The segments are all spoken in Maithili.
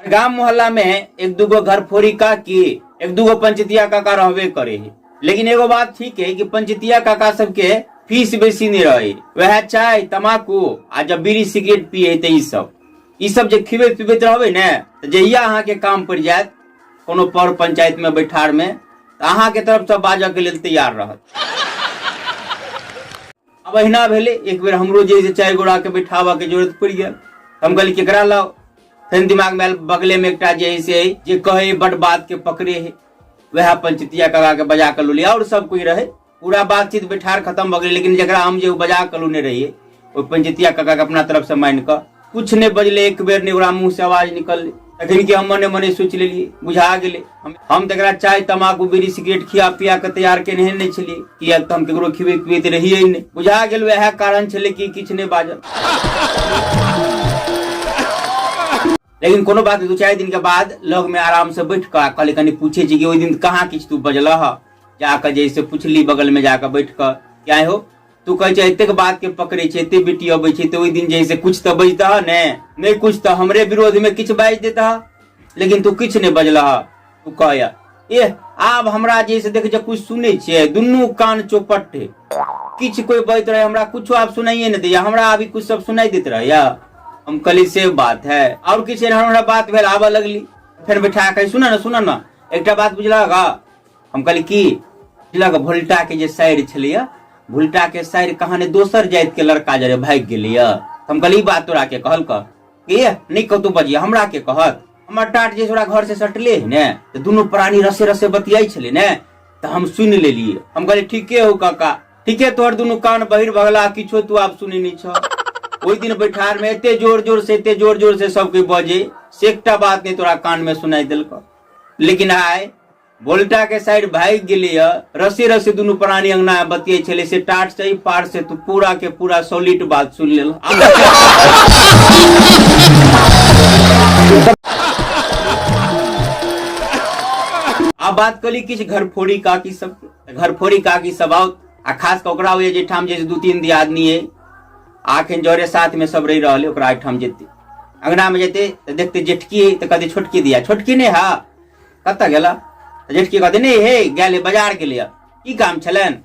गाम मोहल्ला में एक दूगो घर फोड़ी काकी, एक दूगो पंचतिया काका रहबे करे है। लेकिन एगो बात ठीक है कि पंचतिया काका सबके फीस बेसी नहीं रहे, वह चाय तमाकू आ जब बीड़ी सिगरेट पिए तो ई सब जे खिबैत पिबैत रहबै ने तऽ जहिया अहाँके काम पड़ि जायत कोनो पर पंचायत में बैठार में तऽ अहाँके तरफ से बाजऽ के लेल तैयार रहत। अब अहिना भेलै, एक बेर हमरो जे से 4 गोरा के बैठाबऽ के जरूरत पड़ि गेल। हम कहली केकरा लाउ, फेर दिमाग में आयल बगले में एकटा जे से जे कहे बड बात के पकड़े है, वएह पंचतिया काका के बजा के लोलियै। और सब कोई रहे, पूरा बातचीत बैठार खत्म भऽ गेलै, लेकिन जकरा हम जे बजा के लोने रहियै ओहि पंचतिया काका के अपना तरफ से मानि कऽ कुछ नहि बजलै, एक बेर नहि ओकरा मुँह से आवाज निकललै। तखन कि हम मने मने सोचि लेलियै, बुझा गेलै हम तऽ एकरा चाय तमाकू बीड़ी सिगरेट खिया पिया कऽ तैयार केने नहि छलियै, किएक तऽ हम केकरो खिबैत पिबैत रहियै नहि। बुझा गेल वएह कारण छलै कि किछु नहि बाजल। लेकिन कोनो बात, 2-4 दिन के बाद लग में आराम से बैठ कऽ कहली कनि पूछे छी कि ओहि दिन कहाँ किछु तू बजलह। जाकऽ जे से पुछली बगल में जाकऽ बैठ कऽ, क्या हो तू कहै छै एतेक बात के पकड़ै छै, एते बेटी अबै छै, तऽ ओहि दिन जे से कुछ तऽ बजतह ने, नहि कुछ तऽ हमरे विरोध में किछु बाजि देतह, लेकिन तू किछु नहि बजलह। तू कह एह आब हमरा जे से देख जे कुछ सुनै छियै दुनू कान चौपट है, किछु कोई बजैत रहे हमरा कुछो आब सुनाइए नहि दैया, हमरा अभी कुछ सब सुनाइ दैत रहैया। हम कहली से बात है। और किछु एहन हमरा बात भेल, आबऽ लगली फेर बैठा कऽ सुन ने सुन ने एकटा बात बुझलक। हम कहली की बुझलक, भोल्टा के जे साइर छलैया, भोल्टा के साइर कहानी दोसर जाति के लड़का जरे भागि गेलैया। हम कहली ई बात तोरा के कहलक कि एह नहि कतौ बजिया, हमरा के कहत, हमर टाट जे ओकरा घर से सटले है ने, तऽ दुनू प्राणी रसे रसे बतियाइ छलै ने, तऽ हम सुनि लेलियै। हम कहलियै ठीके हो काका, ठीके तोहर दुनू कान बहिर भगला, किछो तू आब सुनै नहि छह। ओहि दिन बैठार में एते जोर जोर से एते जोर जोर से सबके बजे से एकटा बात नहि तोरा कान में सुनाइ देलक। लेकिन आइ भोल्टा के साइड भागि गेलैया, रसे रसे दुनू प्राणी अंगना बतियै छलै, से टाट से ई पार से तू पूरा के पूरा सॉलिड बात सुनि लेल। आब बात करी किछु घरफोड़ी काकी सबके। घरफोड़ी काकी सब आओत आ खास कऽ ओकरा होइए जाहिठाम जे 2-3 दियादनी अइ आ एखन जरे साथ में सब रहि रहल अइ, ओकरा एहिठाम जेतै अंगना में जेतै तऽ देखतै जेठकी अइ तऽ कहतै छोटकी दिया, छोटकी नहि हा कतऽ गेला, जेठकी कहतै नहि हे गेलै बाजार गेलै, की काम छलनि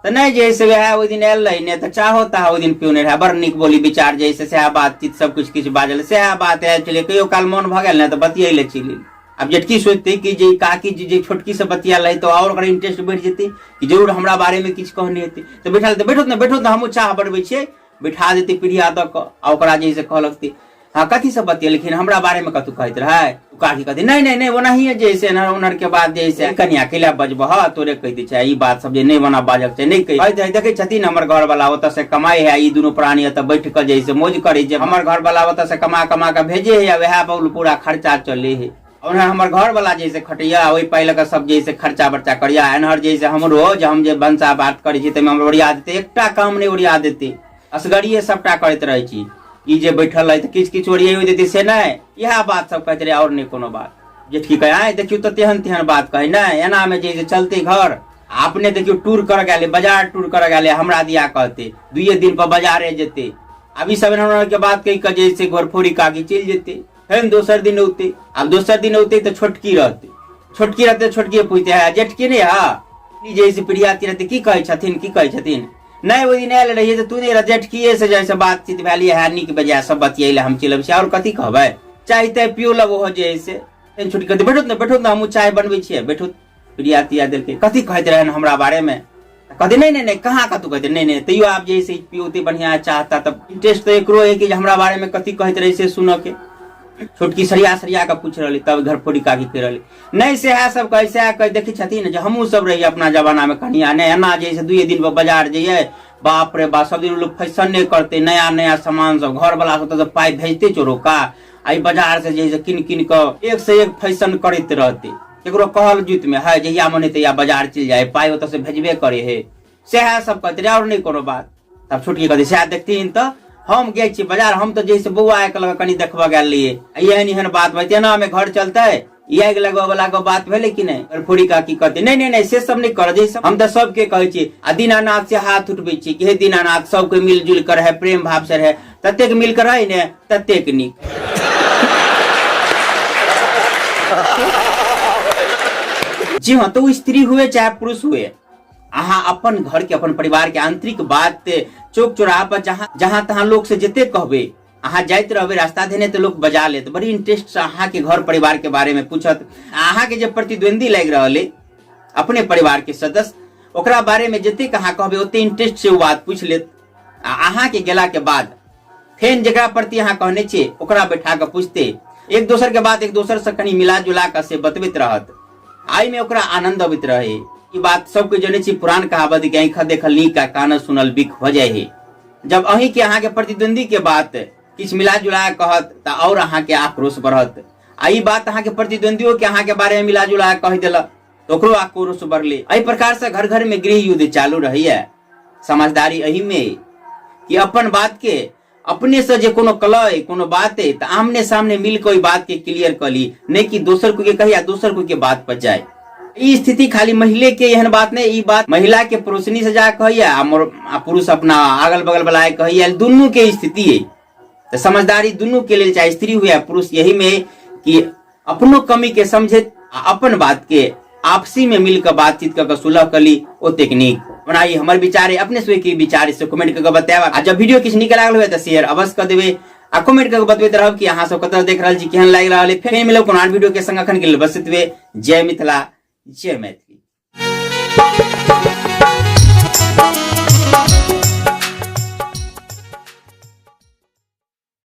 तऽ नहि जे से वएह ओहि दिन आयल रही ने तऽ चाहो ताहो ओहि दिन पिउने रहै, बड़ नीक बोली विचार जे से सएह बातचीत सब किछु किछु बाजल सएह बात आयल छलै, कहियो काल मोन भऽ गेल ने तऽ बतियै लए चलि गेली। आब जेठकी सोचतै कि जे काकी जी जे छोटकी से बतियाल रहै तऽ आओर ओकर इंटरेस्ट बढ़ि जेतै कि जरूर हमरा बारेमे किछु कहने हेतै, तऽ बैठल तऽ बैठत ने बैठत ने हमहूँ चाह बनबै छियै, बैठा देतै पीढ़िया दऽ कऽ आ ओकरा जे से कहलक हँ कथी सब बतियलखिन हमरा बारे में कतौ कहैत रहै, ओ काकी कहतै नहि नहि नहि ओनाहिए जे से एनहर ओनहर के बात जे से कनिया कैला बजबह तोरे कहि दै छै ई बात सब जे नहि ओना बाजक छै नहि कहि कहैत रहै, देखै छथिन हमर घर वाला ओतऽ से कमाइ है, ई दुनू प्राणी एतऽ बैठ कऽ जे से मौज करै छै, हमर घर वाला ओतऽ से कमा कमा कऽ भेजे है वएह पर पूरा खर्चा चले है, ओनहर हमर घर वाला जे से खटैया ओहि पाइ लऽ कऽ सब जे से खर्चा बर्चा करैया, एनहर जे से हमरो जे हम जे भनसा बात करै छी ताहिमे हमरो ओरिया देतै, एकटा काम नहि ओरिया देतै, असगरिये सबटा करैत रहै छी, ई जे बैठल रहै तऽ किछु किछु ओरियाइयो देतै से नहि, इएह बात सब कहैत रहै आओर नहि कोनो बात। जेठकी कहै आँय देखियौ तऽ तेहन तेहन बात कहै नहि, एनामे जे से चलतै घर, आ अपने देखियौ टूर करऽ गेलै बाजार टूर करऽ गेलै हमरा दिया कहतै 2 दिन पर बाजारे जेतै, आब ई सब एना के बात कहि कऽ जे से घरफोड़ी काकी चलि जेतै, फेर दोसर दिन औतै, आब दोसर दिन औतै तऽ छोटकी रहतै, छोटकी रहतै छोटकी पूछते है जेठकी नहि है ई जे से प्रिया रहतै की कहै छथिन की कहै छथिन, नहि ओहि दिन आयल रहियै तऽ तू नहि रह जेठकिए से जैसे बातचीत भेल है नीक बेजाय सब बतियैले हम चलि अबै छी आओर कथी कहबै, चाय ताय पियो लग ओहो जे है से फेर छोटकी कहतै बैठू ने बैठू ने हमहूँ चाय बनबै छियै बैठू, प्रिया तिया देलकै कथी कहैत रहनि हमरा बारेमे, कहतै नहि नहि नहि कहाँ कतहु कहतै नहि नहि तैयो आब जे है से पियोते बढ़िआँ चाहता तऽ इंटरेस्ट तऽ एकरो है कि जे हमरा बारेमे कथी कहैत रहै से सुनऽके। छोटकी सरिया सरिया कऽ पूछि रहलै, तब घरफोड़ी काकी कहि रहलै नहि सएह सब कहै सएह कहै, देखै छथिन जे हमहूँ सब रहियै अपना जमानामे कनिया नहि एना जे है से 2 दिन पर बाजार जइयै, बाप रे बाप सब दिन लोक फैशने करतै नया नया सामान सब, घरवला सब तऽ पाइ भेजतै चोरोका आ ई बाजार से जे है से कीन कीन कऽ एक से एक फैशन करैत रहतै, केकरो कहल जुतमे है जहिया मन हेतै तहिया बाजार चलि जाइ, पाइ ओतऽ से भेजबे करे है, सएह सब कहैत रहै आओर नहि कोनो बात। तब छोटकी कहतै सएह देखथिन तऽ हम गेल छी बाजार, हम तऽ जैसे बौआ आइके लग कनि देखबऽ गेल रहियै एहन एहन बात भेल, एनामे घर चलतै, ई आगि लगबऽ वाला के बात भेलै कि नहि। फूरी काकी कहतै नहि नहि नहि से सब नहि करऽ, जैसे हम तऽ सबके कहै छी आ दीनानाथ से हाथ उठबै छी कि हे दीनानाथ सबके मिलजुल कर रहे प्रेम भाव से रहे, ततेक मिल कर रहे ने ततेक नीक। जी हाँ, तो स्त्री हुए चाहे पुरुष हुए, अहाँ अपन घर के अपन परिवार के आंतरिक बात चौक चौराहा पर जहाँ जहाँ तहाँ लोग से जते कहबे, अहाँ जाइत रहबे रास्ता धेने तो लोग बजा लेत, बड़ी इंटरेस्ट से अहाँ के घर परिवार के बारे में पूछत। अहाँ के जे प्रतिद्वंदी लागि रहल है अपने परिवार के सदस्य, ओकरा बारे में जतेक अहाँ कहबे ओते इंटरेस्ट से ओ बात पूछ लेत। आ अहाँ के गेला के बाद फेन जकरा प्रति अहाँ कहने छियै ओकरा बैठा कऽ पूछते, एक दोसर के बात एक दोसर से कनि मिला जुला कऽ से बतबैत रहत, एहिमे ओकरा आनंद अबैत रहे। ई बात सबके जनै छी, पुरान कहावत कि आँखि देखल नीक आ कान सुनल बिख भऽ जाइ है। जब अहीं के अहाँ के प्रतिद्वंदी के बात किछु मिला जुला कऽ कहत तऽ और अहाँ के आक्रोश बढ़त, आ ई बात अहाँ के प्रतिद्वंदियों के अहाँ के बारे में मिला जुला कऽ कहि देलक तऽ ओकरो आक्रोश बढ़ले। एहि प्रकार से घर घर में गृह युद्ध चालू रहैया। समझदारी एही में कि अपन बात के अपने से जे कोनो कलह है कोनो बात है तो आमने सामने मिल के ओहि बात के क्लियर कर ली, नहीं कि दोसर कोई के कही आ दोसर कोई के बात पर जाए। ई स्थिति खाली महिले के एहन बात नहीं, ई बात महिला के पड़ोसनी से जा कहैया आ आ पुरुष अपना अगल बगल वाला के कहैया, दुनू के स्थिति है। तो समझदारी दुनू के लेल, चाहे स्त्री हुए या पुरुष, यही में कि अपनो कमी के समझे आ अपन बात के आपसी में मिलकर बातचीत कर सुलह कर ली ओतेक नीक। ओना ई हमर विचार है, अपने सब के विचार से कमेंट करके बतायब। आ जब वीडियो किछु नीक लागल हुए तऽ शेयर अवश्य कर देबै आ कमेंट करके बतबैत रहब कि अहाँ सब कतऽ देख रहल छी, केहन लागि रहल है। फेर मिलब कोनो आन वीडियो के संग, अखन के लेल बस एतबे। जय मिथिला, जय मैथिली।